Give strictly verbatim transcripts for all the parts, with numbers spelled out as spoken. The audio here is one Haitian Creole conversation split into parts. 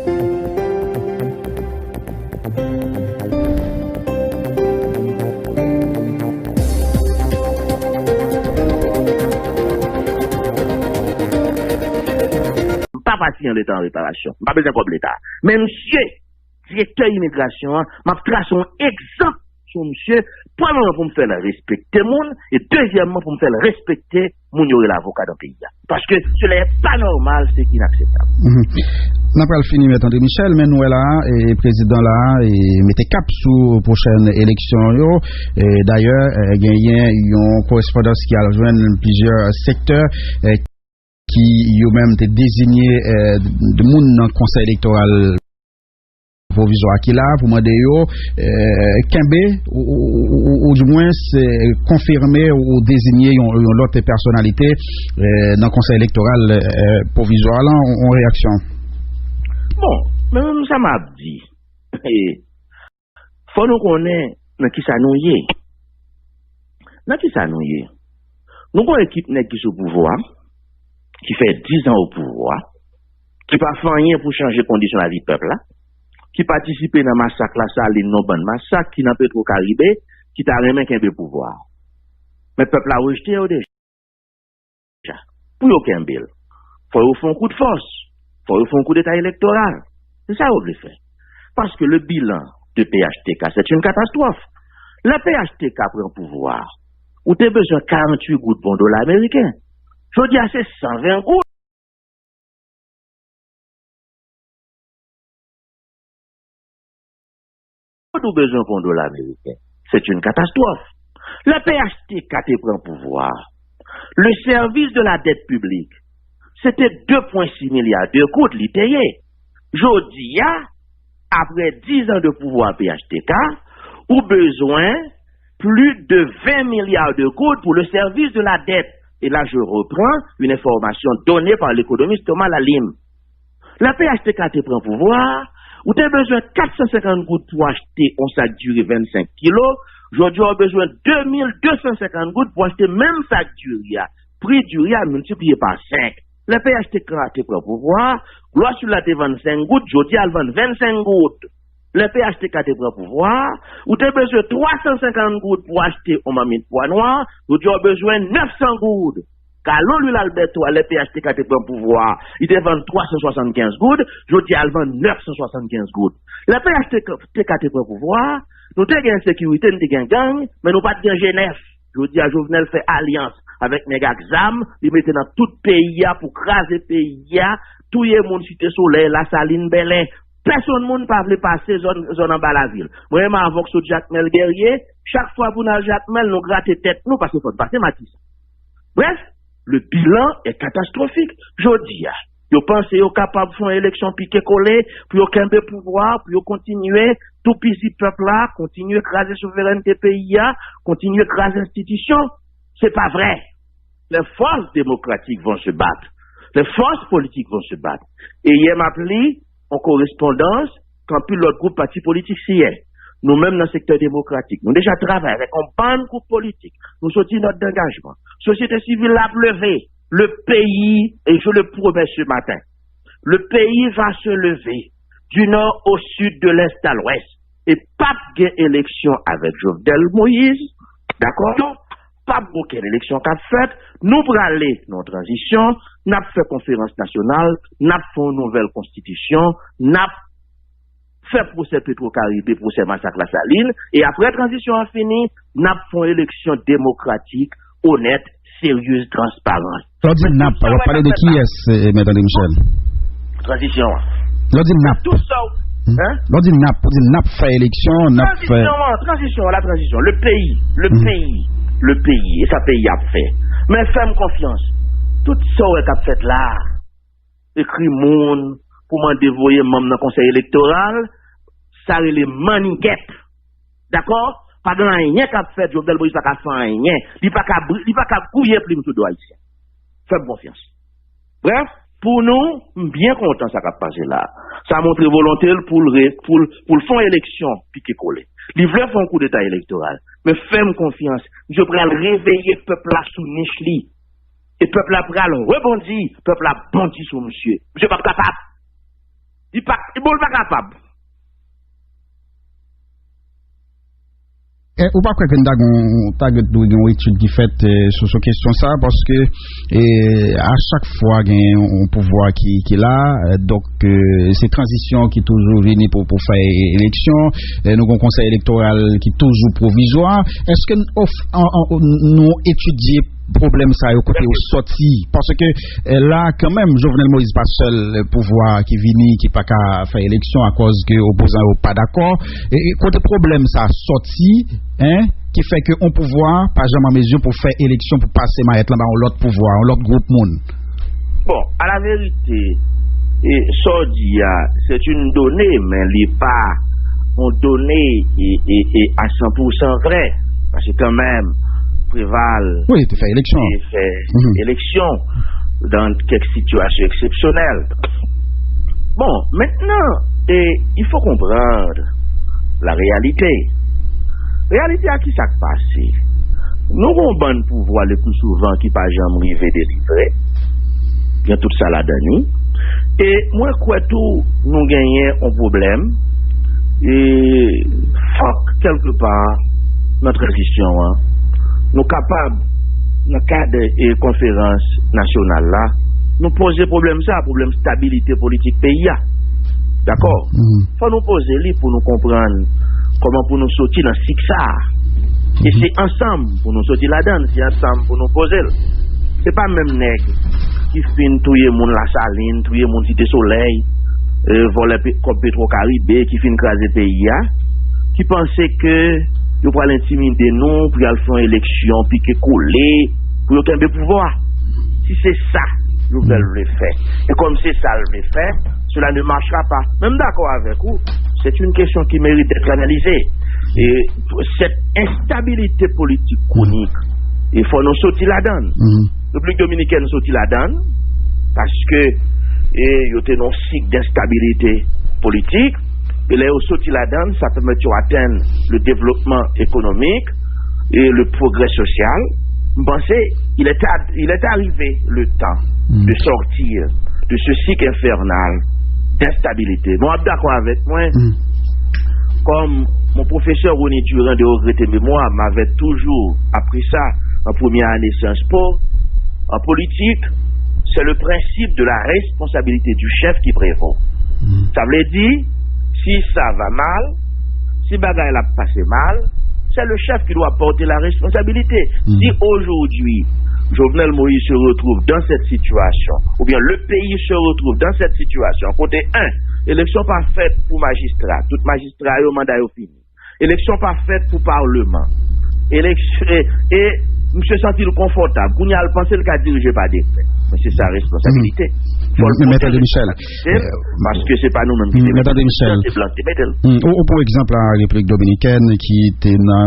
M pa pati an Leta an reparasyon. M pa bezwen kòb Leta. Men misye, direktè imigrasyon an, m ap trase yon egzanp sou misye, premyèman pou m fè l respekte moun, e dezyèmman pou m fè l respekte moun yo rele avoka nan peyi a. Paske cela est pas normal, c'est inakseptab. Mhm. N ap pral fini, Mèt André Michel, men nou wè la, e, prezidan la, e, mete kap sou pwochèn eleksyon yo. E, dayè, e, genyen yon korespondans ki al jwenn plizyè sektè, e, ki yo menm te deziye, e, de moun nan Konsèy Elektoral Pwovizwa ki la pou mande yo, e, kenbe ou, ou, ou, ou, ou di mwens, e, konfime ou, ou deziye yon, yon lòt pèsonalite, e, nan Konsèy Elektoral, e, Pwovizwa la, yon, yon reyaksyon. Bon, men menm sa m ap di, fò nou konnen nan kisa nou ye. Nan kisa nou ye? Nou gon ekip nèg ki sou pouvwa, ki fè diz an o pouvwa, ki pa fè anyen pou chanje kondisyon lavi pèp la, ki patisipe nan masak Lasalin, nan bann masak, ki nan Petwo Karibe, ki ta renmen kenbe pouvwa a. Men pèp la rejte yo deja. Pou yo kenbe l, fò yo fè yon kout fòs, fò yo fè yon koudeta elektoral. Se sa yo vle fè. Paske le bilan de P H T K, c'est une catastrophe. Lè P H T K pran pouvwa a, ou te bezwen karanntuit goud pou yon dola ameriken. Jodi a, se san ven goud. Ou bezwen pou yon dola ameriken. C'est une catastrophe. Lè P H T K te pran pouvwa a, le service de la dette publique, se te de pwen sis milya de goud li te ye. Jodi a, apre diz an de pouvwa P H T K, ou bezwen plus de vingt milliards de goud pour le service de la dette. Et là, je reprends une information donnée par l'économiste Thomas Lalime. Lè P H T K te pran pouvwa a, ou te bezwen kat san senkant goud pou achte yon sak diri vennsenk kilo. Jodi a, ou bezwen de mil de san senkant goud pou achte menm sak diri a. Pri diri a miltipliye pa senk. Lè P H T K te pran pouvwa a, glwasil la te vann senk goud, jodi a l vann vennsenk goud. Lè P H T K te pran pouvwa a, ou te bezwen twa san senkant goud pou achte yon mamit pwa nwa, jodi a w bezwen nèf san goud. Gallon lwil Alberto a, lè P H T K te pran pouvwa a, li te vann twa san swasannkenz goud, jodi a l vann nèf san swasannkenz goud. Lè P H T K te pran pouvwa a, nou te gen ensekirite, nou te gen gang, men nou pa t gen jenès. Jodi a, Jovenel fè alyans avèk nèg ak zam, li mete nan tout peyi a pou kraze peyi a, touye moun Site Solèy, Lasalin, Bèlè. Pèsonn moun pa vle pase zòn, zòn anba lavil. Mwen menm avè w k sot Jakmèl Gèrye, chak fwa pou n al Jakmèl, nou grate tèt nou, paske fò n pase Matisan. Brèf, le bilan est catastrophique. Jodi a, yo panse yo kapab fè yon eleksyon pike kole pou yo kenbe pouvwa, pou yo kontinye toupizi pèp la, kontinye kraze souverènte peyi a, kontinye kraze enstitisyon. Se pa vrè. Les forces démocratiques vont se battre. Les forces politiques vont se battre. E yè m ap li yon korespondans ke anpil lòt gwoup pati politik siyen. Nou menm nan sektè demokratik, nou deja travay avèk yon bann gwoup politik. Nou soti nòt dangajman. Sosyete sivil la ap leve. Le pays, et je le promets ce matin, le pays va se lever du nord au sud, de l'est à l'ouest. E p ap gen eleksyon avèk Jovenel Moïse, dakò? P ap gen okenn eleksyon k ap fèt. Nou prale nan yon tranzisyon, n ap fè konferans nasyonal, n ap fè yon nouvèl konstitisyon, n ap fè pwosè Petwo Karibe, pwosè masak Lasalin, e apre tranzisyon an fini, n ap fè yon eleksyon demokratik, onèt, seryez, transparan. Lè w di n ap, w ap pale de kiyès, eh, Mèt André Michel? Tranzisyon an. Lè w di n ap. Tout sa w, hmm? Lè w di n ap, w di n ap fè eleksyon, n ap fè. Tranzisyon an, tranzisyon an, la tranzisyon. Le peyi, le peyi, le peyi. E sa peyi a ap fè. Men fè m konfyans. Tout sa w wè k ap fèt la a, ekri moun pou mande voye manm nan Konsèy Elektoral, sa rele mannigèt. Dakò? Pa gen anyen k ap fèt, Jovenel Moïse pa ka fè anyen. Li pa ka bri-, li pa ka gouye plim sou do Ayisyen. Fè m konfyans. Brèf, pou nou, m byen kontan sa k ap pase la. Sa montre volonte l pou l re-, pou l, pou l fè yon eleksyon pike kole. Li vle fè yon koudeta elektoral. Men fè m konfyans, misye pral reveye pèp la sou nich li. E pèp la pral rebondi, pèp la bondi sou misye. Misye p ap kapab. Li pa, Bon, l pa kapab. E, ou pa kwè ke n ta gon, ta dwe gen yon etid ki fèt, e, sou, sou kesyon sa, paske, e, a chak fwa gen yon pouvwa ki, ki la, e, donk, e, se tranzisyon ki toujou vini pou, pou fè eleksyon, e, nou gon konsèy elektoral ki toujou pwovizwa. Èske n, of, an, an, nou etidye pwoblèm sa yo kote yo sòti? Paske, e, la, kanmenm, Jovenel Moïse pa sèl, e, pouvwa ki vini, ki pa ka fè eleksyon akòz ke opozan yo pa dakò. E, e kote pwoblèm sa sòti, en, ki fè ke yon pouvwa pa janm an mezi pou fè eleksyon, pou pase mayèt lan ba yon lòt pouvwa, yon lòt gwoup moun? Bon, à la vérité, e, sa w di a, c'est une donnée, men li pa yon done e, e, e a san pou san vrè. Paske kanmenm, Preval Wi, te fè eleksyon. te fè Mhm. eleksyon dans quelques situations exceptionnelles. Bon, maintenant, e, il faut comprendre la réalité. Reyalite a, ki sa k pase? Nou gon bann pouvwa le plus souvent ki pa janm rive delivre. Gen tout sa ladan li. E mwen kwè tou nou genyen yon pwoblèm. E fòk, kèlkepa, nan tranzisyon an, nou kapab, nan kad, e, konferans nasyonal la, nou poze pwoblèm sa, pwoblèm stabilite politik peyi a. Dakò? Mhm. Fò nou poze li pou nou konprann kòman pou nou soti nan sik sa a. E se ansanm pou nou soti ladan l, se ansanm pou nou poze l. Se pa menm nèg ki fin touye moun Lasalin, touye moun Site Solèy, e, vòlè pe-, kòb Petro Caribe, ki fin kraze peyi a, ki panse ke yo pral entimide nou pou y al fè yon eleksyon pike kole, pou yo kenbe pouvwa. Si se sa Jovenel vle fè, e kòm se sa l vle fè, cela ne marchera pas. Men m dakò avèk ou, c'est une question qui mérite d'être analysée. E cette instabilité politique chronique, e fò nou soti ladan l. Mhm. Repiblik Dominikèn soti ladan l, paske, e, yo te nan yon sik d'enstabilité politik, e lè yo soti ladan l, sa pèmèt yo atenn le développement économique et le progrès social. M panse, il est, a- il est arrivé le temps Mm. de sortir de ce cycle infernal d'instabilité. Bon, w ap dakò avèk mwen, Mm. comme mon professeur Rony Durand de regretter mémoire m'avait toujours appris ça en première année Sciences Po, en politique, c'est le principe de la responsabilité du chef qui prévaut. Mm. Sa vle di, si sa va mal, si bagay la pase mal, c'est le chef qui doit porter la responsabilité. Mm. Si aujourd'hui, Jovenel Moïse se retrouve dans cette situation, ou bien le pays se retrouve dans cette situation, kote, un, eleksyon pa fèt pou majistra, tout majistra yo, manda yo fini. Eleksyon pa fèt pou palman. Eleksyon, e, e misye santi l konfòtab. Kounye a, l panse l ka dirije pa dekrè. Men se sa responsabilite. Fò l Men, men pwoteje tande, Michel, responsabilite l, euh, paske se pa nou menm ki te mete l. Se blan ki te mete l. Hmm, ou, ou pran egzanp la, Repiblik Dominikèn, ki te nan,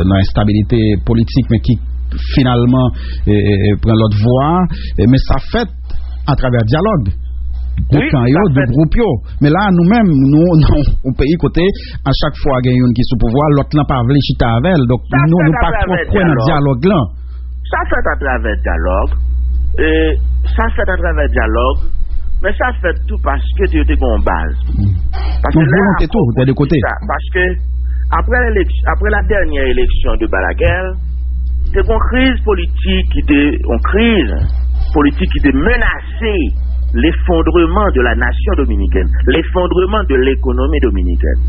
nan enstabilite politik, men ki finalman, e, e, e, pran lòt vwa, e, men sa fèt atravè dyalòg de Wi, kan yo, sa de fèt. Gwoup yo. Men la, nou menm, nou, nou, yon peyi kote, a chak fwa gen youn ki sou pouvwa, lòt lan pa vle chita avè l. Donk, Sa nou, fèt nou pa atravè twò kwè nan dyalòg. dyalòg lan. Sa fèt atravè dyalòg. E, sa fèt atravè dyalòg. Men sa fèt tou paske te, yo te gen yon baz. Mm. Paske Yon lè volonte akò tou, dè de kote. Sa, paske apre eleks-, apre la dènyè eleksyon de Balaguer, te gen yon kriz politik ki te, yon kriz politik ki te menase c'est l'effondrement de la nation dominicaine, l'effondrement de l'économie dominicaine.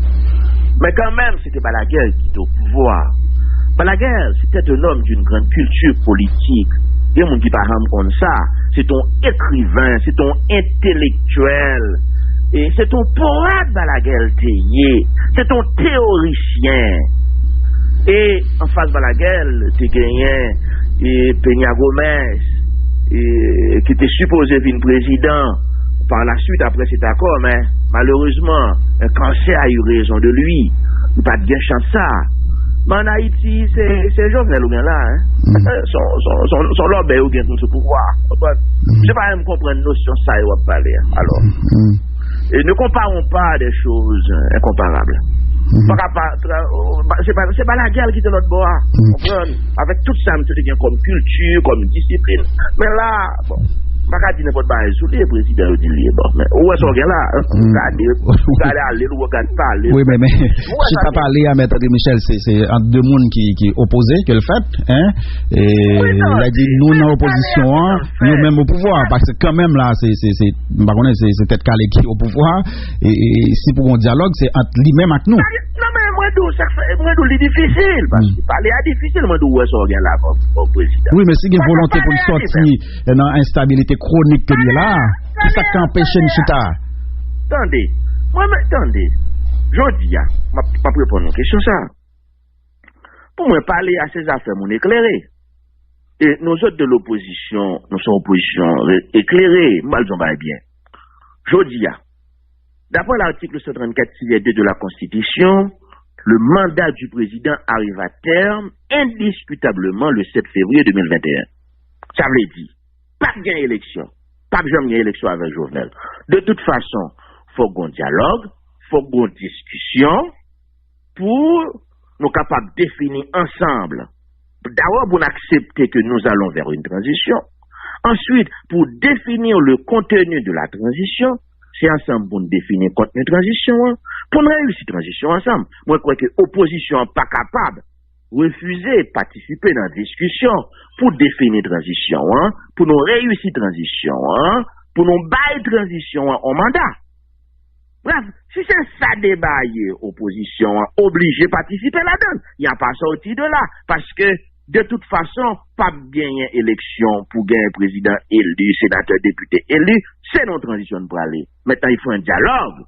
Men kanmenm, se te Balaguer ki te o pouvwa. Balaguer, c'était un homme d'une grande culture politique. Gen moun ki pa janm konn sa. Se te yon ekriven, se te yon entelektyèl. E se te yon powèt Balaguer te ye. Se te yon teorisyen. E anfas Balaguer, te genyen, e, Peña Gómez, e, ki te sipoze vin prezidan pa la swit apre se ta kò, men malerezman, un cancer a eu raison de lui. Li pa t gen chans sa. Men ann Ayiti, se, se Jovenel ou gen la, hein. Mm. Se, se, se, se, se lòbèy ou gen sou pouvwa. Konprann? Mm. Se pa menm konprann nosyon sa yo w ap pale a. Alò, Mm. E ne comparons pas des choses incomparables. Mhm. Pa ka pa tra-, se pa, se pa Balaguer ki te lòt bò a. Mhm. Konprann? Avèk tout sa misye te gen kòm kilti, kòm disiplin. Men la, bon. pa ka di nenpòt bagay sou li, e prezidan yo di li, bon, men ou wè sa w gen la, ou gade, ou gade ale l, ou gade pale l. Wi, men, men, chita pale a, Mèt André Michel, se, se ant de moun ki, ki opoze ke l fèt, hein? E, sa di, nou nan opozisyon an, yo menm o pouvwa, paske kanmenm la, se, se, se, m pa konnen, se, se Tèt Kale ki o pouvwa, e, e, e si pou gon dyalòg, se ant li menm ak nou. Non, men mwen di w, sa k fè, mwen di w, li difisil, paske pale a difisil, mwen di w, ou wè sa w gen la, kòm, kòm prezidan. Wi, men si gen volonte pou l sòti nan enstabilite kwonik ke l ye la, ki sa k ka anpeche n chita? Tande, mwen, men, tande, jodi a, m ap, m ap reponn yon kesyon sa. Pou mwen, pale a se zafè moun eklere. E nou zòt de lopozisyon, nou se yon opozisyon re- eklere, m pral di yon bagay byen. Jodi a, d'après l'article cent trente-quatre tiret deux de la Constitution, le mandat du président arrive à terme indiscutablement le sept février deux mille vingt et un. Sa vle di, p ap gen eleksyon. P ap janm gen eleksyon avèk Jovenel. De tout fason, fòk gon dyalòg, fòk gon diskisyon pou nou kapab defini ansanm. D'abord, pou n aksepte ke nous allons vers une transition. Ensuite, pour définir le contenu de la transition, se ansanm pou n defini kontni tranzisyon an, pou n reyisi tranzisyon ansanm. Mwen kwè ke opozisyon an pa kapab refize patisipe nan diskisyon pou defini tranzisyon an, pou nou reyisi tranzisyon an, pou nou bay tranzisyon an yon manda. Bref, si se sa deba ye, opozisyon an oblije patisipe ladan l. Y a pa sòti de la, paske de tout fason, p ap genyen eleksyon pou genyen prezidan eli, senatè, depite eli. Se nan tranzisyon n prale. Maintenant, il faut un dialogue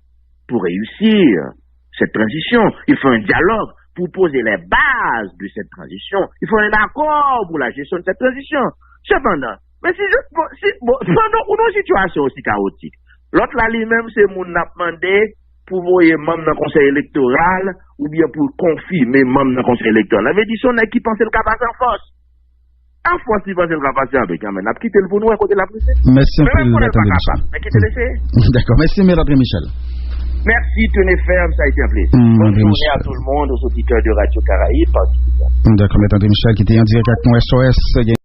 pour réussir cette transition. Il faut un dialogue pour poser les bases de cette transition. Il faut un accord pour la gestion de cette transition. Sepandan, men si, bon, si, bon, pandan ou nan sitiyasyon osi kawotik, lòt la li menm se moun n ap mande pou voye manm nan konsèy elektoral oubyen pou konfime manm nan konsèy elektoral. Sa vle di se yon nèg ki panse l ka pase an fòs. An fòs li panse l ka pase avèk, men n ap kite l pou nou wè kote l ap rive. Mèsi anpil, Mèt André Michel. Men kite l eseye. Dakò, mèsi, Mèt André Michel. Merci, tenez ferme, ça a été un plaisir. Bonne journée à tout le monde, aux auditeurs de Radio Caraïbes particulièrement. Dakò, Mèt André Michel ki te an dirèk ak nou S O S.